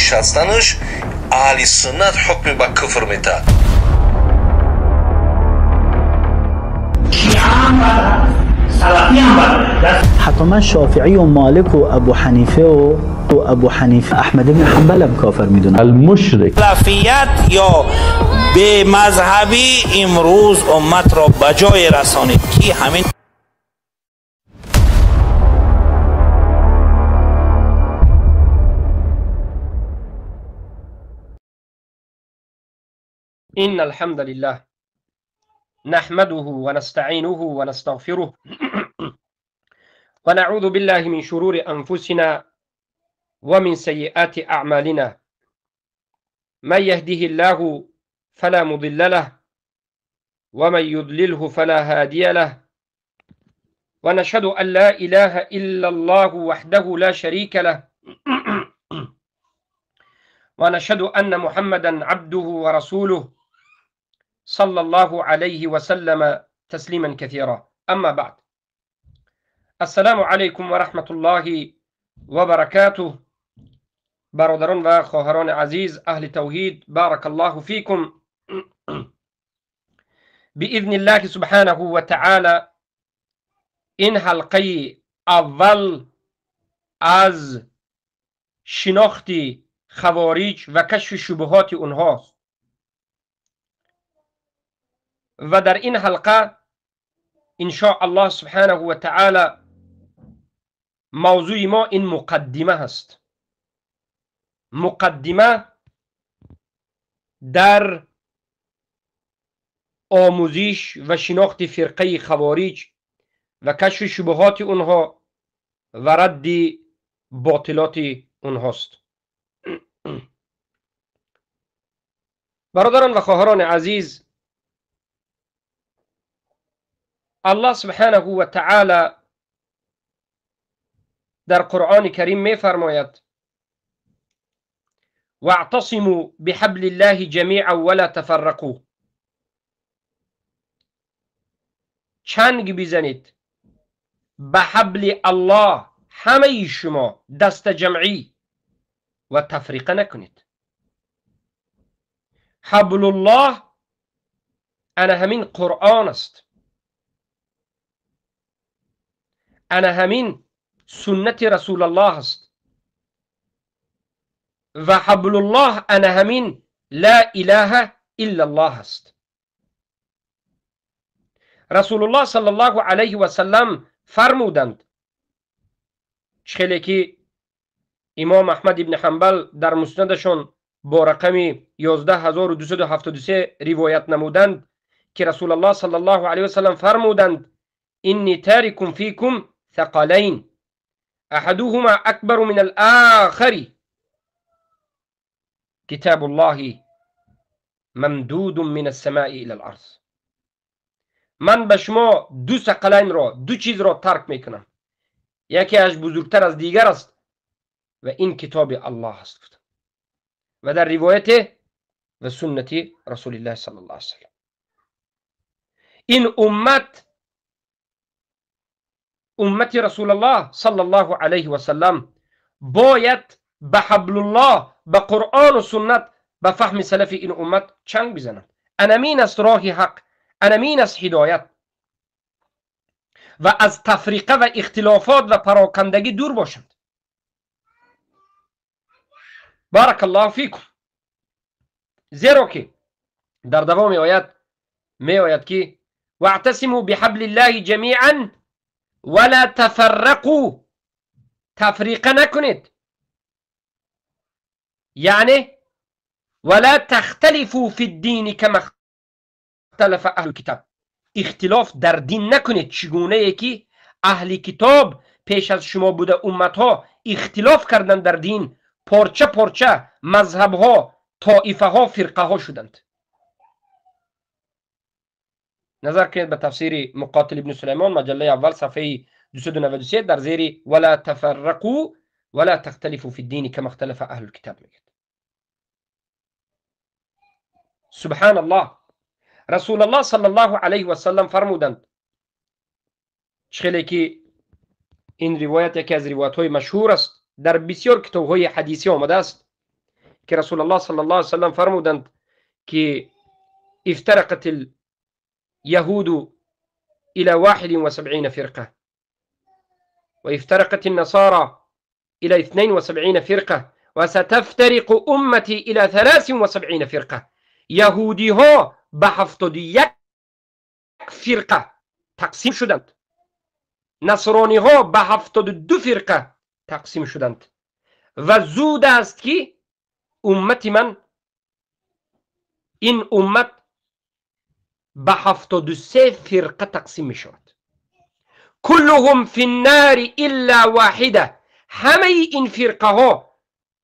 Нишастанаш аҳли суннат ҳукми ба куфр метаҳад. حتی من شافعی و مالک و ابو حنیفه و ابو حنیفه احمد بن حنبل هم کافر میدونم. المشرک سلفیت یا به مذهبی امروز امت را به جای رسانید که همین إن الحمد لله نحمده ونستعينه ونستغفره ونعوذ بالله من شرور أنفسنا ومن سيئات أعمالنا، من يهده الله فلا مضل له ومن يضلله فلا هادي له، ونشهد أن لا إله إلا الله وحده لا شريك له ونشهد أن محمدا عبده ورسوله صلى الله عليه وسلم تسليما كثيرا. أما بعد، السلام علیکم و رحمت الله و برکاته. برادران و خواهران عزیز اهل توحید، بارک الله فیکم. باذن الله سبحانه و تعالی این حلقه اول از شناخت خوارج و کشف شبهات اونهاست و در این حلقه ان شاء الله سبحانه و تعالی موضوع ما این مقدمه هست. مقدمه در آموزش و شناخت فرقه خوارج و کشف شبهات اونها و رد باطلات اونهاست. برادران و خواهران عزیز، الله سبحانه و تعالی در قرآن کریم می فرماید: واعتصموا بحبل الله جمیعا ولا تفرقوا. چنگ بزنید به حبل الله همه شما دست جمعی و تفریقه نکنید. حبل الله انا همین قرآن است، انا همین سنت رسول الله است و حبل الله انا همین لا اله الا الله است. رسول الله صلی الله علیه و سلم فرمودند، خیلی که امام احمد ابن حنبل در مسندشون با رقم 11273 روایت نمودند که رسول الله صلی الله علیه و سلم فرمودند: انی تارک فیکم ثقلین احدهما اکبر من الاخر کتاب الله ممدود من السماء الى الارض. من به شما دو ثقلین را، دو چیز را ترک میکنم، یکی از بزرگتر از دیگر است و این کتاب الله است. و در روایت و سنت رسول الله صلی الله علیه و سلم این امت، امت رسول الله صلی الله علیه و سلم باید به حبل الله، به قرآن و سنت، به فهم سلف این امت چنگ بزنند. انمین است راه حق، انمین است هدایت و از تفریقه و اختلافات و پراکندگی دور باشند. بارک الله فیکم. زیرا که در دوام آیت می آید که واعتصموا بحبل الله جمیعا ولا تفرقوا. تفریقه نکنید، یعنی ولا تختلفوا فی الدین کما اختلف اهل الکتاب. اختلاف در دین نکنید، چگونه که اهل کتاب پیش از شما بوده امت ها اختلاف کردند در دین، پارچه پارچه مذهب ها، طائفه ها، فرقه ها شدند. نظر کنید به تفسیر مقاتل ابن سلیمان مجله اول صفحه 293 در زیر ولا تفرقوا ولا تختلفوا فی الدین کما اختلف اهل الکتاب میگه. سبحان الله. رسول الله صلی الله علیه و سلم فرمودند، خیلی که این روایت یکی از روایت های مشهور است، در بسیار کتاب های حدیثی آمده است: که رسول الله صلی الله علیه وسلم فرمودند که افترقت اليهود إلى 71 فرقة وافترقت النصارى إلى 72 فرقة وستفترق أمتي إلى 73 فرقة. یهودی ها به 71 فرقه تقسیم شدند، نصرانی ها به 72 فرقه تقسیم شدند و زود است که امت من، این امت به 73 فرقه تقسیم می شود. کلهم فی النار الا واحده، همه این فرقه ها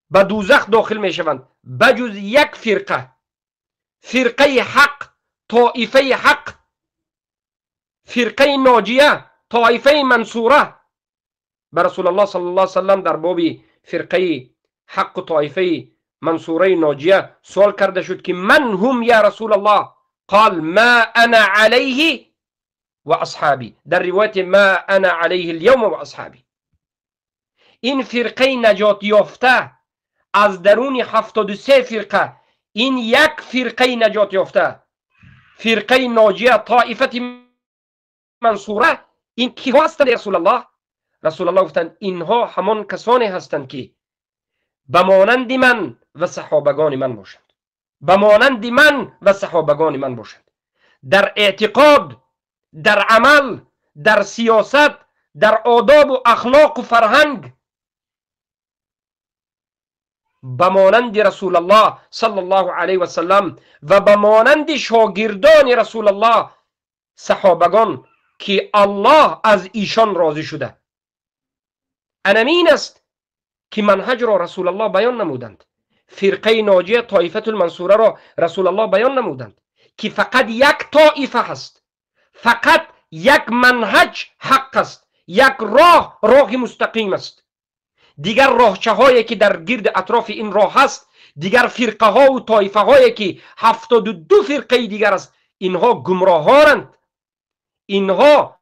به دوزخ داخل می شوند بجز یک فرقه، فرقه حق، طائفه حق، فرقه ناجیه، طائفه منصوره. به رسول الله صلی الله علیه وسلم در باب فرقه حق و طائفه منصوره ناجیه سوال کرده شد که من هم یا رسول الله؟ قال ما انا علیه و اصحابی. در روایت ما انا علیه اليوم و اصحابی. این فرقه نجات یافته از درون 73 فرقه، این یک فرقه نجات یافته، فرقه ناجیه، طائفه منصوره، این کیها هستند رسول الله؟ رسول الله گفتند اینها همان کسانی هستند که به مانند من و صحابگان من باشند، به مانند من و صحابگان من باشند، در اعتقاد، در عمل، در سیاست، در آداب و اخلاق و فرهنگ به مانند رسول الله صلی الله علیه و سلم و به مانند شاگردان رسول الله صحابگان که الله از ایشان راضی شده. انمین است که منهج را رسول الله بیان نمودند. فرقه ناجیه، طایفه المنصوره را رسول الله بیان نمودند که فقط یک طایفه هست، فقط یک منهج حق است، یک راه، راه مستقیم است. دیگر راهچه هایی که در گرد اطراف این راه هست، دیگر فرقه ها و طایفه هایی که 72 فرقه دیگر است، اینها گمراهانند، اینها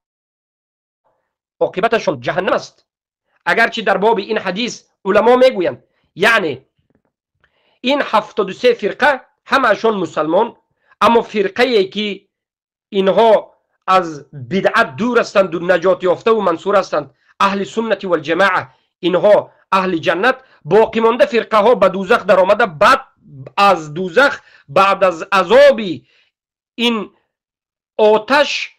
عاقبتشان جهنم است. اگرچه در باب این حدیث علما میگویند یعنی این 73 فرقه همشون مسلمان، اما فرقه ای که اینها از بدعت دور هستند و نجات یافته و منصور هستند، اهل سنت و الجماعه، اینها اهل جنت. باقی مانده فرقه ها به دوزخ در آمده، بعد از دوزخ، بعد از عذاب این آتش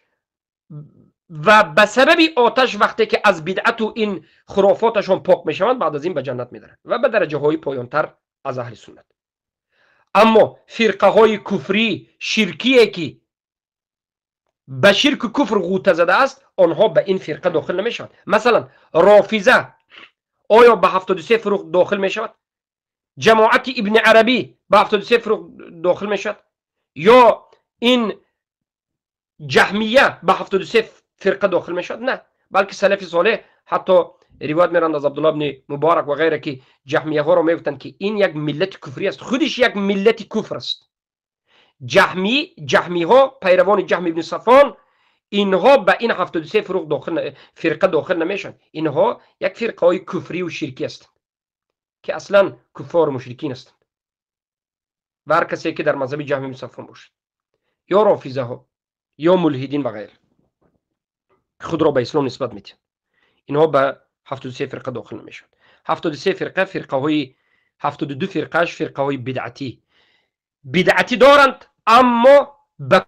و به سبب آتش وقتی که از بدعت و این خرافاتشون پاک میشوند، بعد از این به جنت میدرند و به درجه های پایانتر از اهل سنت. اما فرقه های کفری شرکیه که به شرک و کفر غوطه زده است، آنها به این فرقه داخل نمیشوند. مثلا رافضه آیا به 73 فرق داخل میشود؟ جماعت ابن عربی به 73 فرق داخل میشود؟ یا این جهمیه به 73 فرقه داخل میشود؟ نه، بلکه سلف صالح حتی روایت میرند از عبدالله بن مبارک و غیره که جهمیه ها را میگفتند که این یک ملت کفری است، خودش یک ملت کفر است. جهمی ها پیروان جهم ابن صفوان، اینها به این 73 فرق داخل فرقه داخل نمیشن. اینها یک فرقه های کفری و شرکی هستند که اصلا کفار و مشرکین هستند. و هر کسی که در مذهب جهم ابن صفوان باشد یا رافضه ها یا ملحدین و غیره خود را به اسلام نسبت میدهند، اینها به 73 فرقه داخل نمیشن. 73 فرقه، فرقه های 72 فرقهش فرقه های بدعتی دارند اما به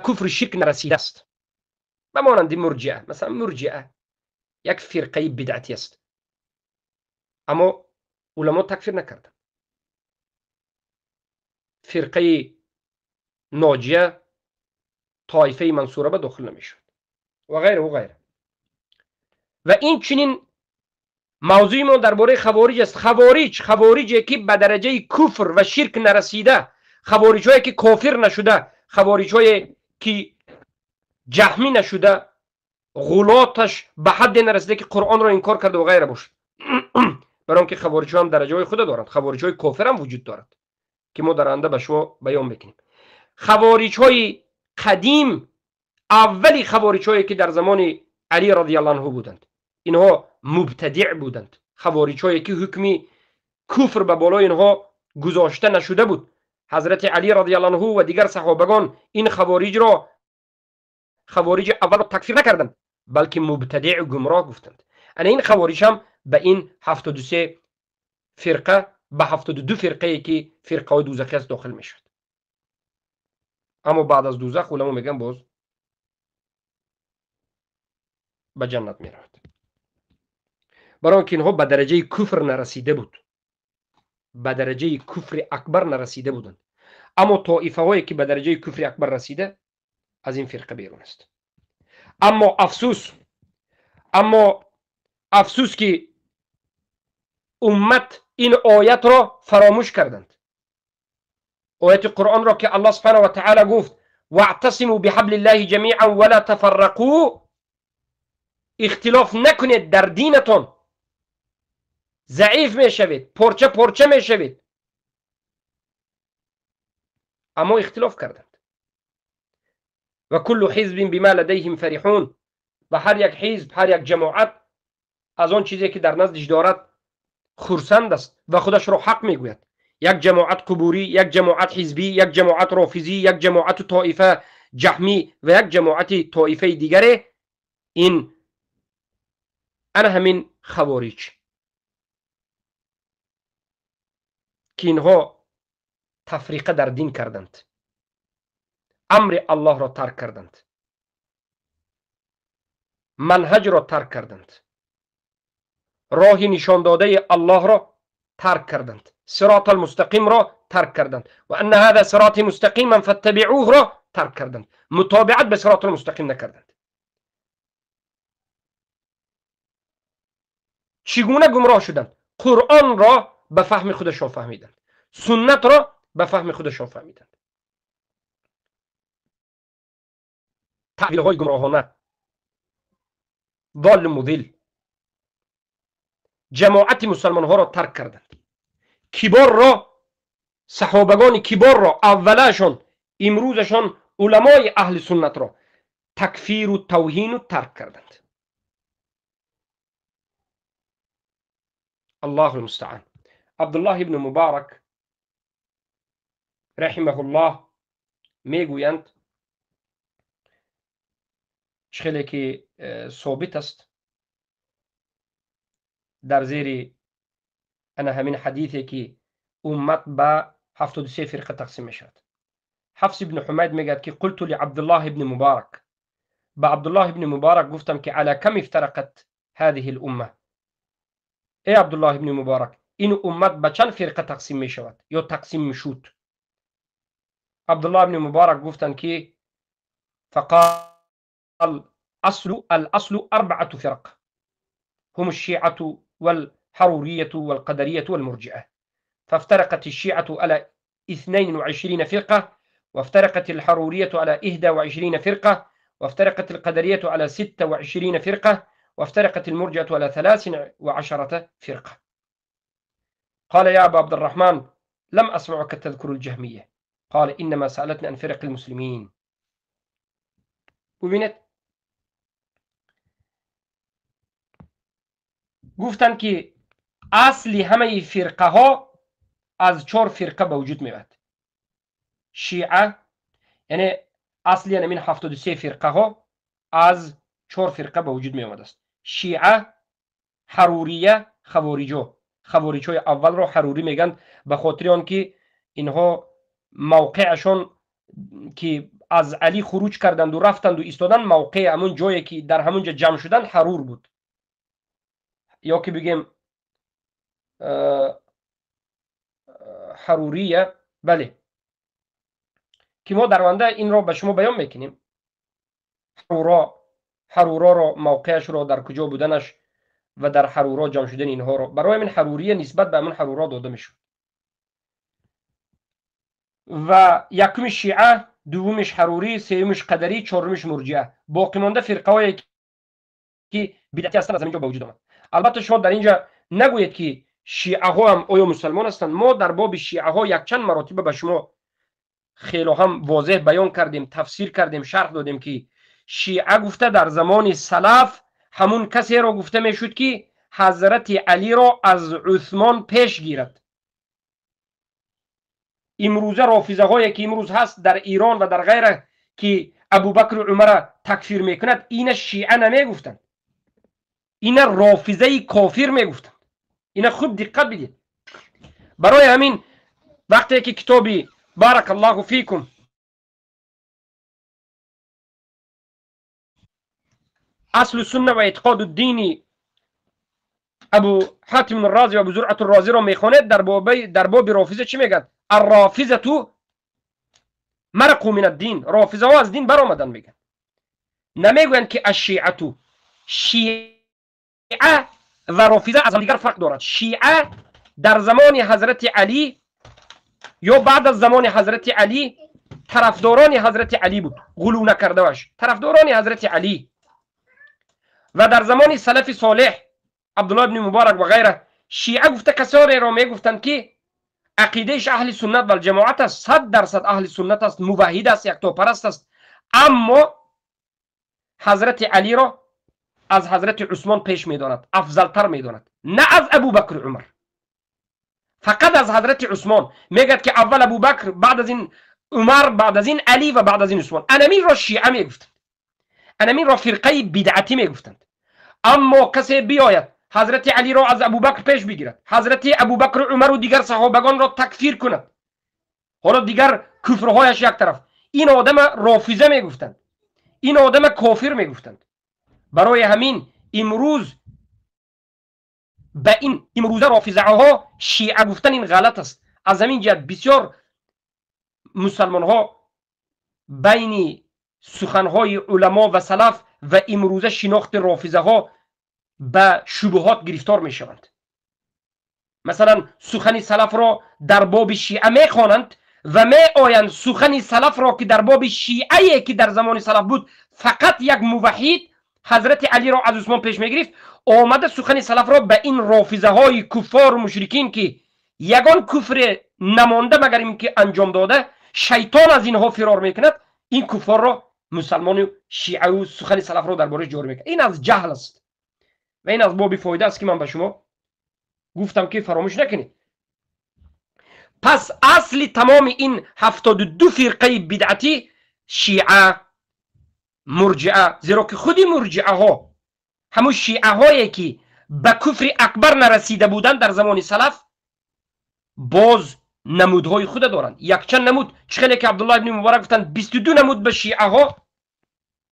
کفر شرک نرسیده است. به مانند مرجئه، مثلا مرجئه یک فرقه بدعتی است اما علما تکفیر نکردند. فرقه ناجیه، طایفه منصوره به داخل نمیشد و غیره و غیره. و این چنین موضوع ما درباره خوارج است. خوارجی که به درجه کفر و شرک نرسیده، خوارج هایی که کافر نشده، خوارج هایی که جهمی نشده، غلاتش به حد نرسیده که قرآن را انکار کرده و غیره باشه. برای اینکه خوارج هم درجه های خود دارند، خوارج های کافر هم وجود دارند که ما در آینده به شما بیان میکنیم. خوارج های قدیم، اولی خوارج هایی که در زمان علی رضی الله عنه بودند، اینها مبتدع بودند. خوارج هایی که حکمی کفر به بالای اینها گذاشته نشده بود. حضرت علی رضی الله عنه و دیگر صحابگان این خوارج را، خوارج اول را تکفیر نکردند، بلکه مبتدع و گمراه گفتند. یعنی این خوارج هم به این 73 فرقه، به 72 فرقه ای که فرقه های دوزخی است داخل میشد. اما بعد از دوزخ علما میگن باز به جنت میرود، برای اینکه اینها به درجه کفر نرسیده بود، به درجه کفر اکبر نرسیده بودند. اما طائفه هایی که به درجه کفر اکبر رسیده از این فرقه بیرون است. اما افسوس، اما افسوس که امت این آیت را فراموش کردند. آیت قرآن را که الله سبحانه و تعالی گفت واعتصموا بحبل الله جمیعا ولا تفرقوا، اختلاف نکنید در دینتون، ضعیف میشوید، پرچه پرچه میشوید. اما اختلاف کردند. و کل حزب بما لدیهم فرحون، و هر یک حزب، هر یک جماعت از آن چیزی که در نزدش دارد خرسند است و خودش را حق میگوید. یک جماعت قبوری، یک جماعت حزبی، یک جماعت رافضی، یک جماعت طائفه جهمی و یک جماعت طائفه دیگره. این انا همین خوارج که اینها تفریقه در دین کردند، امر الله را ترک کردند، منهج را ترک کردند، راه نشان داده الله را ترک کردند، صراط المستقیم را ترک کردند، و ان هذا صراط مستقیما فاتبعوه را ترک کردند، متابعت به صراط المستقیم نکردند. چگونه گمراه شدند؟ قرآن را به فهم خودشان فهمیدند، سنت را به فهم خودشان فهمیدند. تعبیرهای گمراهانه، ضال مضل، جماعت مسلمان ها را ترک کردند. کبار را، صحابگان کبار را، اولشان، امروزشان علمای اهل سنت را تکفیر و توهین و ترک کردند. الله المستعان. عبدالله ابن مبارک رحمه الله میگویند خیلی که ثابت است در زیر انا همین حدیثی که امت به 73 فرقه تقسیم میشود. حفص ابن حمید میگه که قلت لعبدالله ابن مبارک، به عبدالله ابن مبارک گفتم که على کم افترقت هذه الامه، ای عبدالله ابن مبارک این امت به چند فرقه تقسیم میشود یا تقسیم میشود؟ عبدالله ابن مبارک گفتند که فقال الاصل اربعه فرق هم الشيعة والحرورية والقدرية والمرجئة، فافترقت الشيعة على 22 فرقة، وافترقت الحرورية على 21 فرقة، وافترقت القدرية على 26 فرقة، وافترقت المرجئة على 13 فرقة. قال يا أبا عبد الرحمن لم أسمعك تذكر الجهمية. قال إنما سألتني عن فرق المسلمين. ببینید گفتن که اصلی همه فرقه ها از 4 فرقه به وجود میاد. شیعه، یعنی اصلی همین 73 فرقه ها از 4 فرقه به وجود می آمد است. شیعه، حروریه، خوارجو. خوارج های اول را حروری میگن به خاطر آن که اینها موقعشان که از علی خروج کردند و رفتند و ایستادند، موقع همون جایی که در همونجا جمع شدند حرور بود، یا که بگیم حروریه. بله که ما در آینده این را به شما بیان میکنیم. حرورا را، موقعش را، در کجا بودنش و در حرورا جمع شدن اینها را، برای من حروریه نسبت به من حرورا داده میشد. و یکمش شیعه، دومش حروری، سومش قدری، چهارمش مرجئه. باقی مانده فرقه هایی که بدعتی هستند از اینجا به وجود آمد. البته شما در اینجا نگویید که شیعه ها هم آیا مسلمان هستند. ما در باب شیعه ها یک چند مراتب به شما خیلی هم واضح بیان کردیم، تفسیر کردیم، شرح دادیم که شیعه گفته در زمان سلف همون کسی را گفته میشد که حضرت علی را از عثمان پیش گیرد. имрӯза рофизаҳое ки имрӯз ҳаст дар Эрон ва дар ғайра ки Абубакр ва Умара такфир мекунад, ина шиа намегуфтанд, ина рофизаи кофир мегуфтанд. Ина хуб диққат бидед. Барои ҳамин вақте ки китоби баракаллоҳу фикум اصل سنه و اعتقاد الدینی ابو حاتم الرازی و ابو زرعه الرازی را میخواند، در باب رافضه چی میگن؟ الرافضه مرقوا من الدین، رافضه ها از دین برآمدن میگن. نمیگویند که الشیعه، شیعه و رافضه از دیگر فرق دارد. شیعه در زمان حضرت علی یا بعد از زمان حضرت علی طرفداران حضرت علی بود، غلو نکرده باش، طرفداران حضرت علی. و در زمان سلف صالح عبدالله بن مبارک و غیره شیعه گفته کسانی را میگفتند که عقیدهش اهل سنت و الجماعت است، 100% اهل سنت است، موحد است، یکتاپرست است، اما حضرت علی را از حضرت عثمان پیش میداند، افضلتر میداند، نه از ابوبکر عمر، فقط از حضرت عثمان. میگد که اول ابوبکر، بعد از این عمر، بعد از این علی و بعد از این عثمان. انمین را شیعه میگفتند، انمین را فرقه بدعتی میگفتند. اما کسی بیاید حضرت علی را از ابوبکر پیش بگیرد، حضرت ابوبکر و عمر و دیگر صحابگان را تکفیر کند، حالا دیگر کفرهایش یک طرف، این آدم رافضه میگفتند، این آدم کافر میگفتند. برای همین امروز به این امروزه رافضه ها شیعه گفتن این غلط است. از همین جهت بسیار مسلمان ها بین سخنهای علما و سلف و امروزه شناخت رافضه ها به شبهات گرفتار می شوند. مثلا سخن سلف را در باب شیعه می خوانند و می آیند سخن سلف را که در باب شیعه که در زمان سلف بود فقط یک موحد حضرت علی را از عثمان پیش می گرفت، آمده سخن سلف را به این رافضه های کفار و مشرکین که یگان کفر نمانده مگر اینکه انجام داده، شیطان از اینها فرار میکند، این کفار را مسلمان و شیعه و سخن سلف را درباره جور میکند. این از جهل است و این از باب فایده است که من به شما گفتم که فراموش نکنید. پس اصل تمام این 72 فرقه بدعتی شیعه، مرجعه، زیرا که خودی مرجعه ها همون شیعه هایی که به کفر اکبر نرسیده بودند در زمان سلف، باز نمودهای خود دارند، یکچند نمود. چخیلی که عبدالله ابن مبارک گفتند 22 نمود به شیعه ها،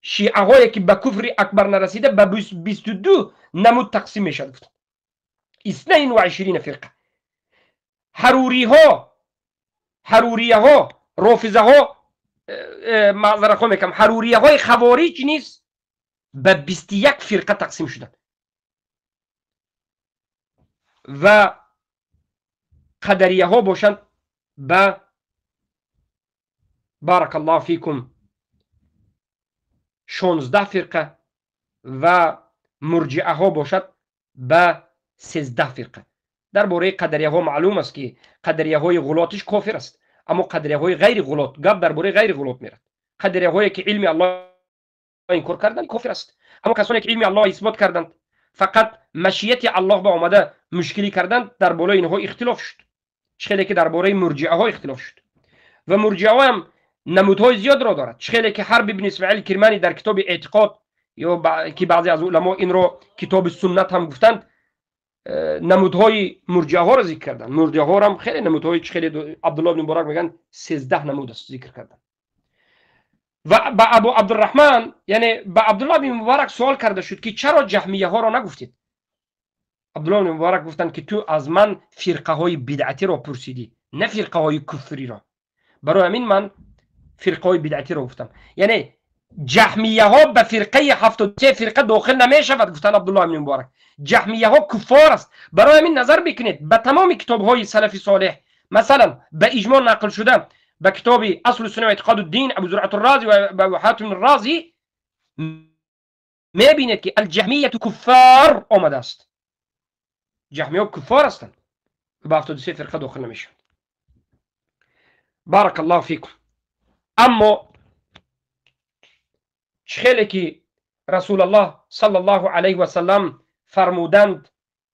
شیعه هایی که به کفر اکبر نرسیده به 22 نمود تقسیم میشد. گفتند 22 فرقه. حروری ها، حروریه ها، رافضه ها، معذرت خواهی میکنم، حروریه های خوارج نیز به 21 فرقه تقسیم شدند و قدریه ها باشند به بارک الله فیکم 16 فرقه و مرجعه ها باشد به 13 فرقه. درباره قدریه ها معلوم است که قدریه های غلاتش کافر است، اما قدریه های غیر غلات، گپ درباره غیر غلات میرد. قدریه هایی که علم الله انکار کردند کافر است، اما کسانی که علم الله اثبات کردند فقط مشیت الله به آمده مشکلی کردند، در بالای اینها اختلاف شد. چخیلی که درباره مرجعه ها اختلاف شد و مرجعه ها هم نمودهای زیاد را دارد. چخیلی که حرب ابن اسماعیل کرمانی در کتاب اعتقاد یا که بعضی از علما این را کتاب سنت هم گفتند، نمودهای مرجعه ها را ذکر کردند. مرجعه ها هم خیلی نمودهای، خیلی عبدالله بن مبارک میگن 13 نمود است ذکر کردند. و به ابو عبدالرحمن، یعنی به عبدالله بن مبارک سوال کرده شد که چرا جهمیه ها را نگفتید؟ عبدالله بن مبارک گفتند که تو از من فرقه های بدعتی را پرسیدی، نه فرقه های کفری را. برای همین من فرقه های بدعتی را گفتم. یعنی جهمیه ها به فرقه 73 فرقه داخل نمی شود، گفتن عبدالله بن مبارک. جهمیه ها کفار است. برای همین نظر بکنید به تمام کتاب های سلف صالح، مثلا به اجماع نقل شده به کتاب اصل السنه و اعتقاد الدین ابو زرعه الرازی و ابو حاتم الرازی، میبینید که الجهمیه کفار آمده است. جهمیه کفار هستند، به 73 فرقه داخل نمیشوند. بارک الله فیکم. اما خیلی که رسول الله صلی الله علیه و سلم فرمودند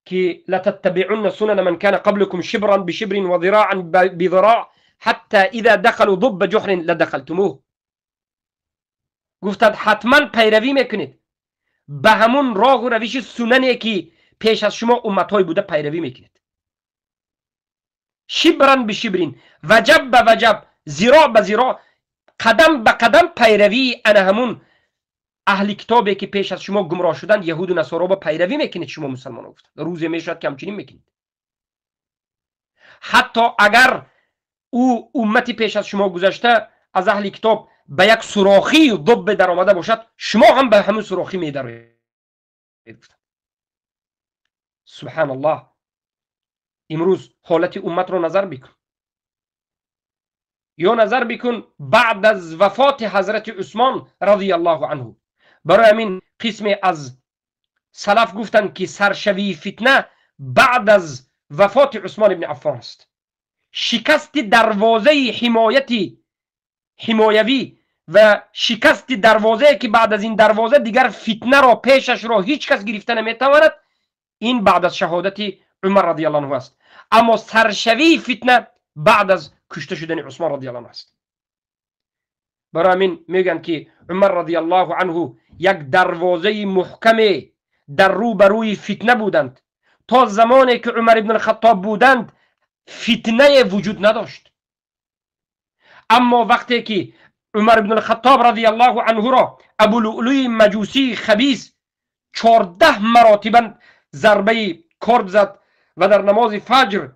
که لتتبعن سنن من كان قبلكم شبرا بشبر وذراعا بذراع حتی اذا دخلوا ضب جحر لدخلتموه. گفتند حتما پیروی میکنید به همون راه و روش سننی که پیش از شما امتهای بوده پیروی میکنید. شبرن به شبرین، وجب به وجب، زیرا به زیرا، قدم به قدم پیروی انا همون اهل کتابی که پیش از شما گمراه شدن یهود و نصارا با پیروی میکنید شما مسلمان ها. گفتند روزی میشد که همچنین میکنید. حتی اگر او امتی پیش از شما گذشته از اهل کتاب به یک سوراخی ضب در آمده باشد، شما هم به همون سوراخی میدروید. سبحان الله. امروز حالت امت رو نظر بکن، یا نظر بکن بعد از وفات حضرت عثمان رضی الله عنه. برای همین قسم از سلف گفتند که سرشوی فتنه بعد از وفات عثمان ابن عفان است. شکست دروازه حمایتی حمایوی و شکست دروازه که بعد از این دروازه دیگر فتنه را پیشش را هیچ کس گرفته نمیتواند، این بعد از شهادت عمر رضی الله عنه است. اما سرشوی فتنه بعد از کشته شدن عثمان رضی الله عنه است. برای همین میگن که عمر رضی الله عنه یک دروازه محکم در روبروی فتنه بودند. تا زمانی که عمر ابن الخطاب بودند فتنه وجود نداشت. اما وقتی که عمر ابن الخطاب رضی الله عنه را ابو لؤلؤ مجوسی خبیث 14 مراتبا ضربه کرد زد و در نماز فجر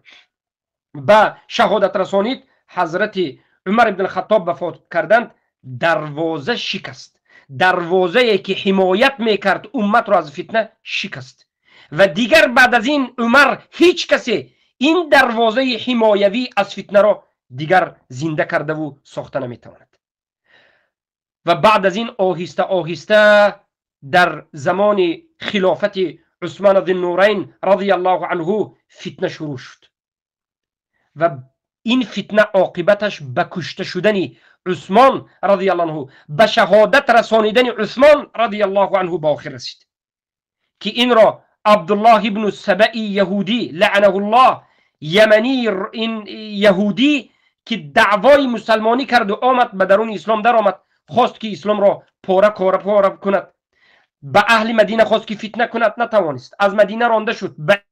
به شهادت رسانید، حضرت عمر ابن الخطاب وفات کردند، دروازه شکست. دروازه که حمایت میکرد امت را از فتنه شکست و دیگر بعد از این عمر هیچ کسی این دروازه حمایوی از فتنه را دیگر زنده کرده و ساخته نمیتواند. و بعد از این آهسته آهسته در زمان خلافت عثمان ذی النورین رضی الله عنه فتنه شروع شد و این فتنه عاقبتش به کشته شدن عثمان رضی الله عنه، به شهادت رسانیدن عثمان رضی الله عنه به آخر رسید که این را عبدالله ابن سبأ یهودی لعنه الله، یمنی این یهودی که دعوای مسلمانی کرد و آمد به درون اسلام در آمد، خواست که اسلام را پاره پاره پاره کند، به اهل مدینه خواست که فتنه کند، نتوانست. از مدینه رانده شد، به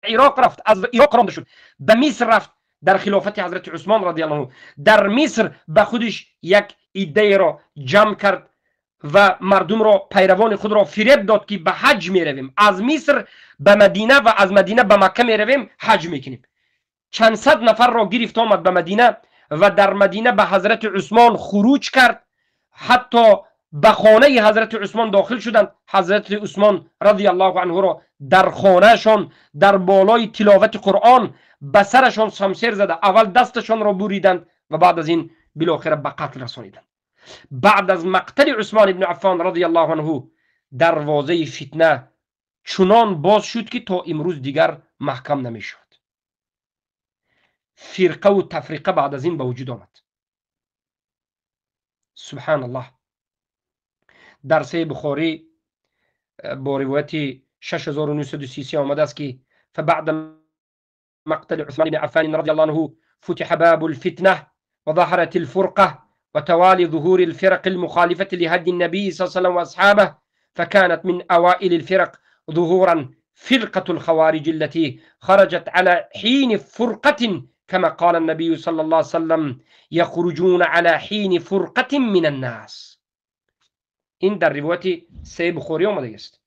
عراق رفت، از عراق رانده شد، به مصر رفت. در خلافت حضرت عثمان رضی الله عنه در مصر به خودش یک عده را جمع کرد و مردم را، پیروان خود را فریب داد که به حج می رویم، از مصر به مدینه و از مدینه به مکه می رویم، حج میکنیم. چند صد نفر را گرفت آمد به مدینه و در مدینه به حضرت عثمان خروج کرد، حتی به خانه حضرت عثمان داخل شدند. حضرت عثمان رضی الله عنه را در خانهشان در بالای تلاوت قرآن به سرشان شمشیر زده، اول دستشان را بریدند و بعد از این بالاخره به قتل رسانیدند. بعد از مقتل عثمان ابن عفان رضی الله عنه دروازه فتنه چنان باز شد که تا امروز دیگر محکم نمیشد. فرقه و تفریقه بعد از این به وجود آمد. سبحان الله. در صحیح بخاری با روایت 6933 آمده است که فبعد مقتل عثمان بن عفان رضی الله عنه فتح باب الفتنة وظهرت الفرقة وتوالي ظهور الفرق المخالفة لهدي النبي صلى الله عليه وسلم وأصحابه، فكانت من أوائل الفرق ظهورا فرقة الخوارج التي خرجت على حين فرقة، كما قال النبي صلى الله عليه وسلم يخرجون على حين فرقة من الناس. این در روایت صحیح بخاری آمده است.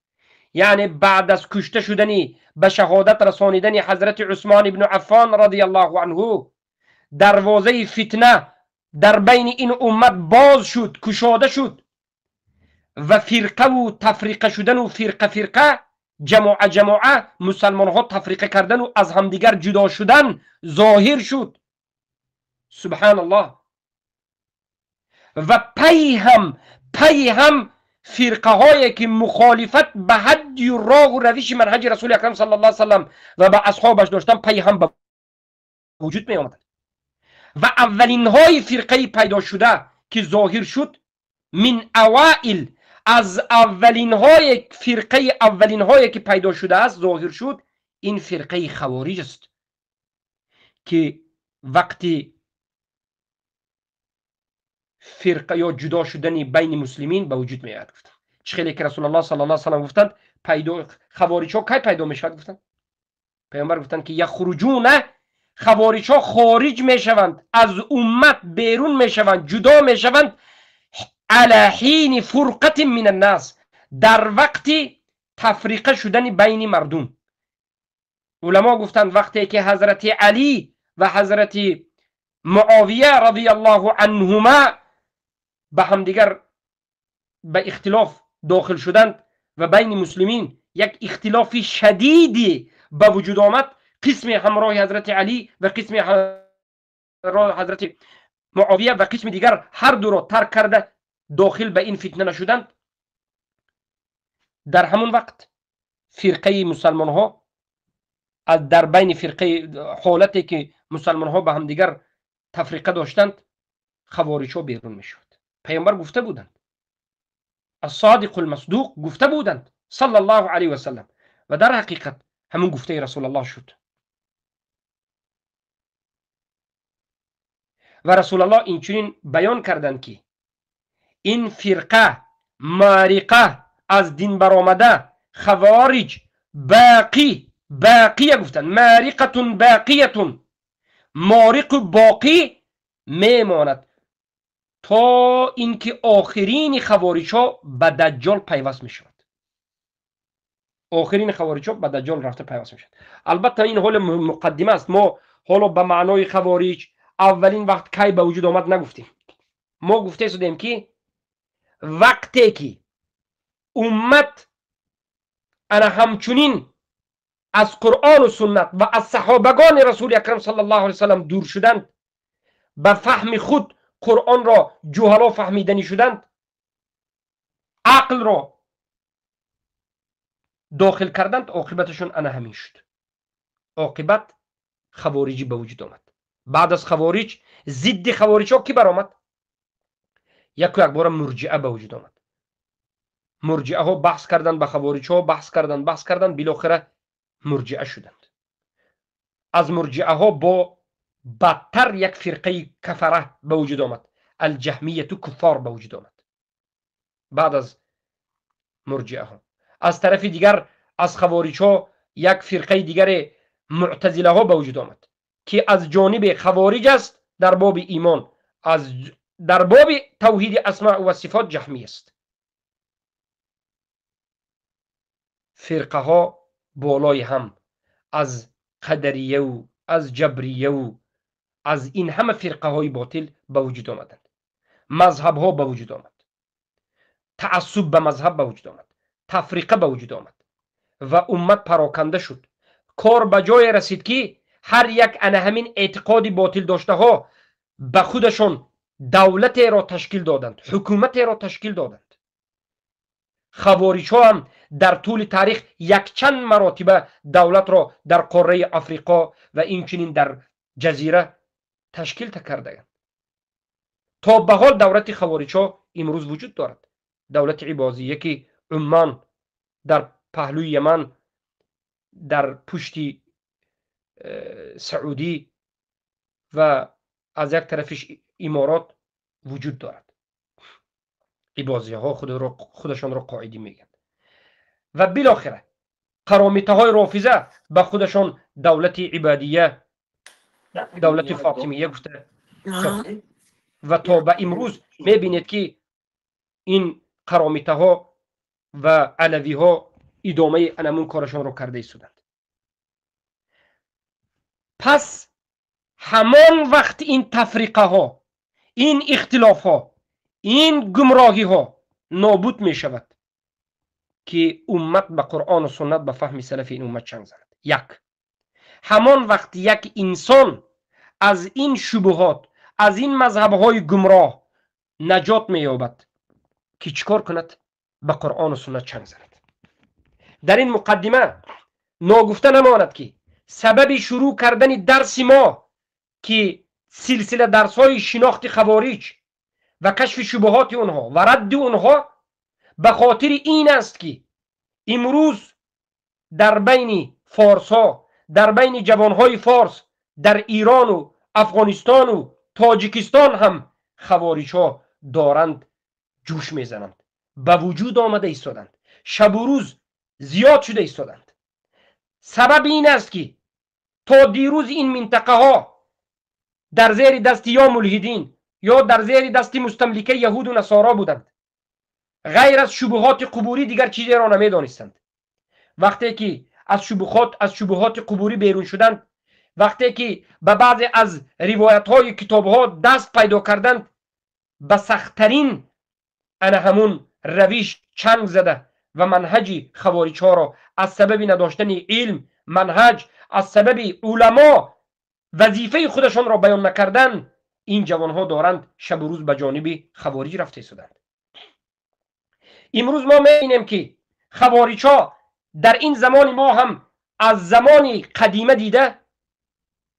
یعنی بعد از کشته شدنی، به شهادت رسانیدن حضرت عثمان بن عفان رضی الله عنه، دروازه فتنه در بین این امت باز شد، کشاده شد و فرقه و تفریقه شدن و فرقه فرقه، جماعه جماعه، مسلمان ها تفریقه کردن و از همدیگر جدا شدن ظاهر شد. سبحان الله. و پی هم فرقه هایی که مخالفت به هدی و راه و روش منهج رسول اکرم صلی الله علیه وسلم و به اصحابش داشتن پی هم به وجود می آمدند. و اولین های فرقه پیدا شده که ظاهر شد، من اوائل، از اولین های فرقه، اولین هایی که پیدا شده است ظاهر شد، این فرقه خوارج است که وقتی فرقه یا جدا شدن بین مسلمین به وجود میآید. گفتند چه خیلی که رسول الله صلی الله علیه و سلم گفتند پیدا خوارج ها کی پیدا میشود؟ گفتند پیامبر گفتند که یخرجون، خوارج ها خارج میشوند، از امت بیرون میشوند، جدا میشوند، علی حین فرقه من الناس، در وقت تفریقه شدن بین مردم. علما گفتند وقتی که حضرت علی و حضرت معاویه رضی الله عنهما به همدیگر به اختلاف داخل شدند و بین مسلمین یک اختلاف شدیدی به وجود آمد، قسم همراه حضرت علی و قسم همراه حضرت معاویه و قسم دیگر هر دو را ترک کرده داخل به این فتنه نشدند. در همون وقت فرقه مسلمان ها از در بین فرقه حالتی که مسلمان ها به هم دیگر تفریقه داشتند، خوارج ها بیرون میشد. پیامبر گفته بودند، الصادق المصدوق گفته بودند صلی الله علیه و سلم، و در حقیقت همون گفته رسول الله شد. و رسول الله اینچنین بیان کردند که این فرقه مارقه از دین برآمده خوارج باقی، باقیه گفتن، مارقه باقیه، مارق باقی میماند تا اینکه آخرین خوارج ها به دجال پیوست میشود. آخرین خوارج ها به دجال رفته پیوست میشود. البته این حال مقدمه است، ما حالا به معنای خوارج اولین وقت کی به وجود آمد نگفتیم. ما گفته شدیم که وقتی که امت انا همچنین از قرآن و سنت و از صحابگان رسول اکرم صلی الله علیه وسلم دور شدند، به فهم خود قرآن را جهلا فهمیدنی شدند، عقل را داخل کردند، عاقبتشون انا همین شد. عاقبت خوارجی به وجود آمد. بعد از خوارج ضد خوارج ها کی برآمد؟ یک بار مرجئه به وجود آمد. مرجئه ها بحث کردند با خوارج ها، بحث کردند، بحث کردند، بالاخره مرجئه شدند. از مرجئه ها با بدتر یک فرقه کفره به وجود آمد، الجهمیه کفار به وجود آمد بعد از مرجئه ها. از طرف دیگر از خوارج ها یک فرقه دیگر معتزله ها به وجود آمد که از جانب خوارج است در باب ایمان، از در باب توحید اسماء و صفات جهمی است. فرقه ها بالای هم از قدریه و از جبریه و از این همه فرقه های باطل به وجود آمدند. مذهب ها به وجود آمد، تعصب به مذهب به وجود آمد، تفریقه به وجود آمد و امت پراکنده شد. کار به جای رسید که هر یک انا همین اعتقاد باطل داشته ها به خودشون دولت را تشکیل دادند، حکومت را تشکیل دادند. خوارج ها هم در طول تاریخ یک چند مراتبه دولت را در قاره افریقا و اینچنین در جزیره تشکیل کردند. تا به حال دولت خوارج ها امروز وجود دارد. دولت عبازیه که عمان در پهلوی یمن، در پشت سعودی و از یک طرفش امارات وجود دارد. عبازی ها خودشان را قاعدی میگن و بالاخره قرامیته های رافضه به خودشان دولت عبادیه، دولت فاطمیه گفته و تا به امروز میبینید که این قرامیته ها و علوی ها ادامه انمون کارشان را کرده ایستادند. پس همان وقت این تفریقه ها، این اختلاف ها، این گمراهی ها نابود می شود که امت به قرآن و سنت به فهم سلف این امت چنگ زند. یک، همان وقت یک انسان از این شبهات، از این مذهب های گمراه نجات می یابد که چیکار کند؟ به قرآن و سنت چنگ زند. در این مقدمه ناگفته نماند که سبب شروع کردن درس ما که سلسله درس های شناخت خوارج و کشف شبهات اونها و رد اونها به خاطر این است که امروز در بین فارس ها، در بین جوانهای فارس، در ایران و افغانستان و تاجیکستان هم خوارج ها دارند جوش میزنند، به وجود آمده ایستادند، شب و روز زیاد شده ایستادند. سبب این است که تا دیروز این منطقه ها در زیر دست یا ملحدین یا در زیر دست مستملکه یهود و نصارا بودند، غیر از شبهات قبوری دیگر چیزی را نمیدانستند. وقتی که از شبهات قبوری بیرون شدند، وقتی که به بعضی از روایت های کتاب ها دست پیدا کردند، به سختترین انا همون روش چنگ زده و منهج خوارج ها را از سبب نداشتن علم منهج، از سبب علما وظیفه خودشان را بیان نکردن، این جوان ها دارند شب و روز به جانب خوارج رفته ایستادند. امروز ما می‌بینیم که خوارج ها در این زمان ما هم از زمان قدیمه دیده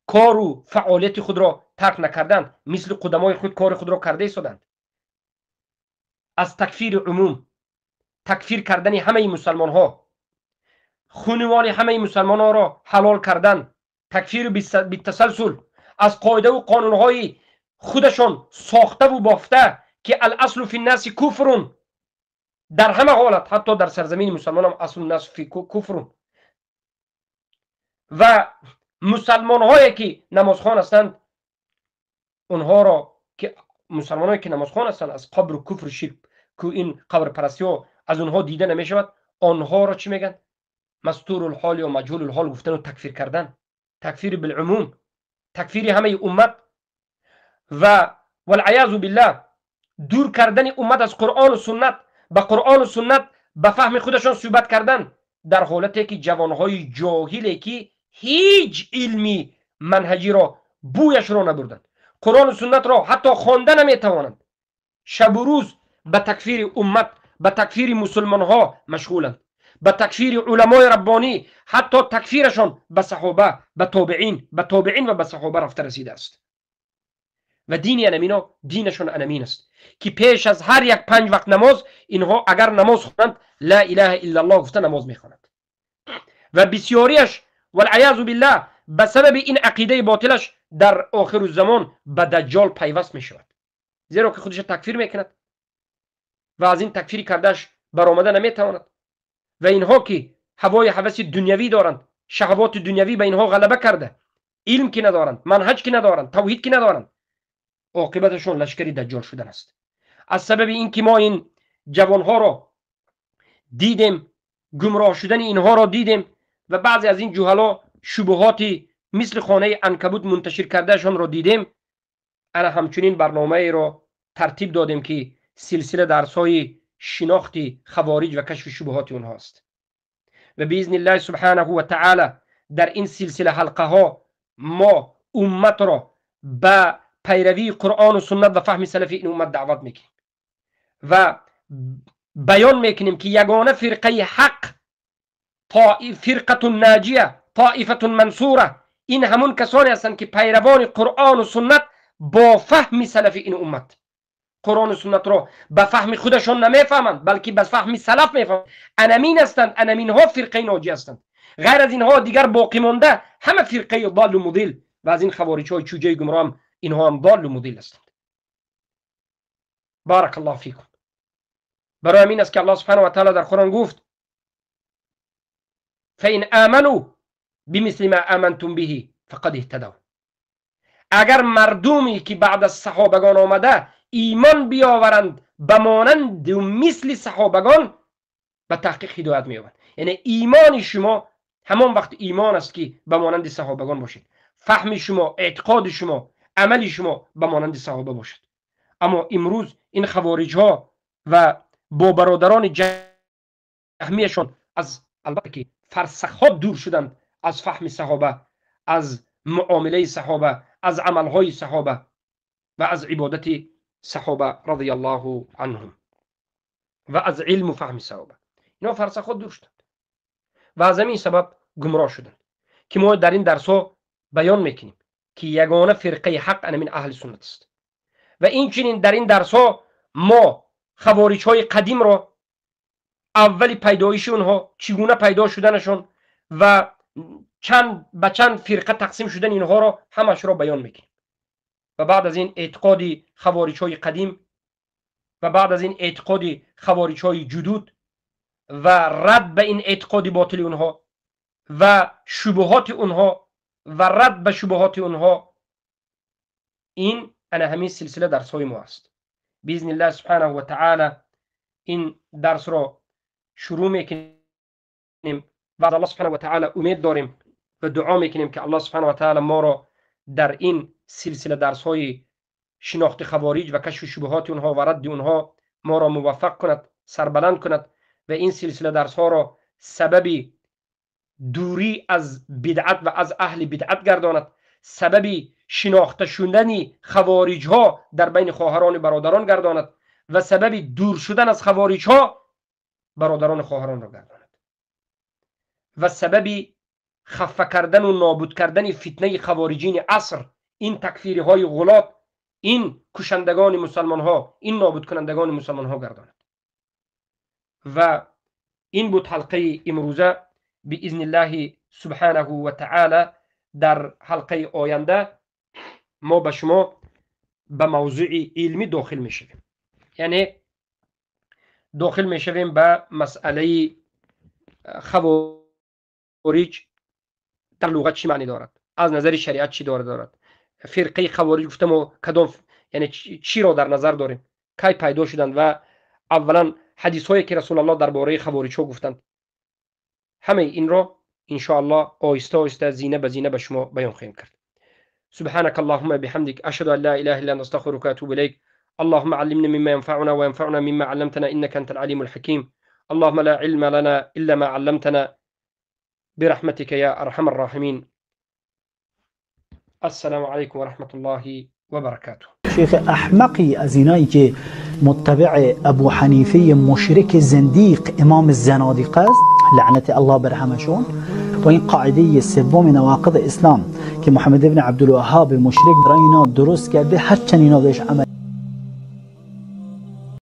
کار و فعالیت خود را ترک نکردند، مثل قدمای خود کار خود را کرده ایستادند. از تکفیر عموم، تکفیر کردن همه مسلمان ها، خونوان همه مسلمان ها را حلال کردن، تکفیر بالتسلسل، از قاعده و قانون های خودشان ساخته و بافته که الاصل فی الناس کفر، در همه حالت حتی در سرزمین مسلمان هم اصل الناس فی کفر، و مسلمان هایی که نمازخوان هستند اونها را که مسلمان هایی که نمازخوان هستند از قبر و کفر و شرک که این قبر پرستی ها از اونها دیده نمی شود، آنها را چی میگن؟ مستور الحال یا مجهول الحال گفتن و تکفیر کردن، تکفیر بالعموم، تکفیر همه امت و والعیاذ بالله دور کردن امت از قرآن و سنت، به قرآن و سنت به فهم خودشان صحبت کردن، در حالتی که جوانهای جاهلی که هیچ علمی منهجی را بویش را نبردند، قرآن و سنت را حتی خوانده نمیتوانند، شب و روز به تکفیر امت، به تکفیر مسلمان ها مشغولند، به تکفیر علمای ربانی، حتی تکفیرشان به صحابه، به تابعین، به تابعین و به صحابه رفته رسیده است. و دین انمینا دینشون انمین است که پیش از هر یک 5 وقت نماز اینها اگر نماز خوانند لا اله الا الله گفته نماز میخوانند. و بسیاریش والعیاذ بالله به سبب این عقیده باطلش در آخر الزمان به دجال پیوست میشود، زیرا که خودش تکفیر میکند و از این تکفیر کردش برآمده نمیتواند. و اینها که هوای هوس دنیوی دارند، شهوات دنیوی به اینها غلبه کرده، علم که ندارند، منهج که ندارند، توحید که ندارند، عاقبتشون لشکری دجال شدن است. از سبب اینکه ما این جوانها را دیدیم، گمراه شدن اینها را دیدیم و بعضی از این جهلا شبهاتی مثل خانه عنکبوت منتشر کردهشان را دیدیم، انا همچنین برنامه را ترتیب دادیم که سلسله درس‌های شناخت خوارج و کشف شبهات اونهاست. و باذن الله سبحانه و تعالی در این سلسله حلقه ها ما امت را به پیروی قرآن و سنت و فهم سلفی این امت دعوت میکنیم و بیان میکنیم که یگانه فرقه حق، فرقه ناجیه، طائفه منصوره، این همون کسانی هستند که پیروان قرآن و سنت با فهم سلفی این امت، قرآن و سنت را به فهم خودشان نمیفهمند بلکه به فهم سلف میفهمند، انمین هستند، انمین ها فرقه ناجی هستند. غیر از اینها دیگر باقی مانده همه فرقه ضال و مضل و از این خوارج های چوجه گمراه هم اینها هم ضال و مضل هستند. بارک الله فیکم. برای همین است که الله سبحانه و تعالی در قرآن گفت فإن آمنوا بمثل ما آمنتم به فقد اهتدوا. اگر مردمی که بعد از صحابگان آمده ایمان بیاورند به مانند و مثل صحابگان، به تحقیق هدایت می‌یابند. یعنی ایمان شما همان وقت ایمان است که به مانند صحابگان باشید، فهم شما، اعتقاد شما، عمل شما به مانند صحابه باشد. اما امروز این خوارج ها و با برادران جهمیشان از البته که فرسخ ها دور شدند از فهم صحابه، از معامله صحابه، از عملهای صحابه و از عبادت صحابه رضی الله عنهم و از علم و فهم صحابه. اینا فرسخ ها دور شدند و از همین سبب گمراه شدند که ما در این درس ها بیان میکنیم که یگانه فرقه حق انمین اهل سنت است. و این چنین در این درس ها ما خوارج های قدیم را، اول پیدایش اونها، چگونه پیدا شدنشون و چند به چند فرقه تقسیم شدن اینها را همش را بیان میکنیم. و بعد از این اعتقاد خوارج های قدیم و بعد از این اعتقاد خوارج های جدود و رد به این اعتقاد باطل اونها و شبهات اونها و رد به شبهات اونها، این انا همین سلسله درس های ما است. باذن الله سبحانه و تعالی این درس را شروع میکنیم و از الله سبحانه و تعالی امید داریم و دعا میکنیم که الله سبحانه و تعالی ما را در این سلسله درس های شناخت خوارج و کشف شبهات اونها و رد اونها ما را موفق کند، سربلند کند و این سلسله درس ها را سبب دوری از بدعت و از اهل بدعت گرداند، سبب شناخته شدن خوارج ها در بین خواهران و برادران گرداند و سبب دور شدن از خوارج ها برادران و خواهران را گرداند و سبب خفه کردن و نابود کردن فتنه خوارجین عصر، این تکفیری های غلات، این کشندگان مسلمان ها، این نابود کنندگان مسلمان ها گرداند. و این بود حلقه امروزه. باذن الله سبحانه و تعالی در حلقه آینده ما به شما به موضوع علمی داخل میشویم، یعنی داخل میشویم به مسئله خوارج در لغت چی معنی دارد، از نظر شریعت چی دارد، فرقه خوارج گفتم و کدام، یعنی چی را در نظر داریم، کی پیدا شدند و اولا حدیث هایی که رسول الله درباره خوارج ها گفتند، همه این را ان شاء الله آهسته آهسته زینه به زینه به شما بیان خواهیم کرد. سبحانك اللهم بحمدك أشهد أن لا إله إلا أنت أستغفرك وأتوب إليك. اللهم علمنا مما ينفعنا وينفعنا مما علمتنا إنك أنت العليم الحكيم. اللهم لا علم لنا إلا ما علمتنا برحمتك يا أرحم الراحمين. السلام عليكم ورحمة الله وبركاته. شیخ احمقی از اینایی که متبع ابو حنیفه مشرک زندیق امام الزنادقه است، لعنت الله بر همشون. و این قاعده سوم نواقض اسلام که محمد ابن عبدالوهاب مشرک برای اینا درست کرده، هرچند اینا بهش عمل